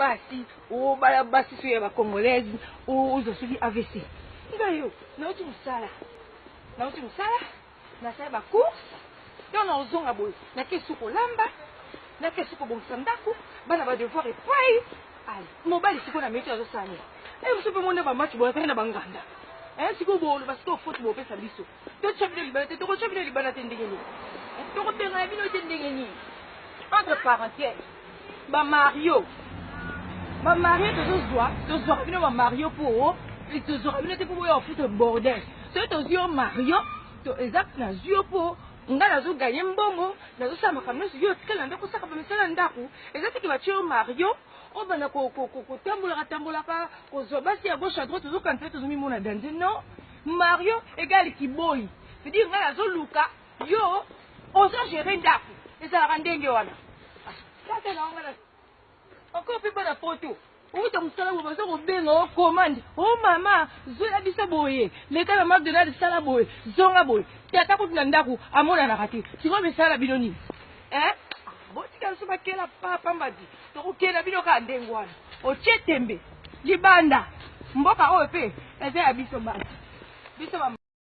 Basi obala basi soki ya ba congolaise ozwa soki avc ngai yo nauti mosala nauti mosala nasali ba course ntango naozonga boye nake su kolamba nake su kobongisa ndako bana ba devoir epai ale mobali sikoyo na minute azosala nini e mosusu mpe mona bamatch boye azali na banganda eh, sikoyo boloba sikoyo faute bopesa biso totya bino libanda te tokotya bino libanda te ndenge nini tokobengana bino te ndenge nini entre parenthèse bamario bamario tozozwa tozwaka bino bamario mpo tozwaka bino te mpo boya kofuta bordel soki tozwi yo mario eza nazwi yo mpo ngai nazoganye mbongo nazosala makambo nyonso yo otikali na ndako osaka bamisala ndako eza teke batye yo mario obanda kotambolaka tambolaka kozwa basi ya gauche à droite ozokanisa tozomimona danger non Mario egal kiboyi c'est dire ngai nazoluka yo ozo gérer ndako ezalaka ndenge wana tata na nga encore mpe bana poto outa mosala boye baza kobenga o commande o mama zoya biso boye leka na macdonald sala boye zonga boye tata kutu na ndako amonanaka te sikoyo misala bino nini eh? botika biso bakela pamba di tokokenda bino kaka ndenge wana otie tembe libanda mboka oyo mpe eza ya biso basi biso ba.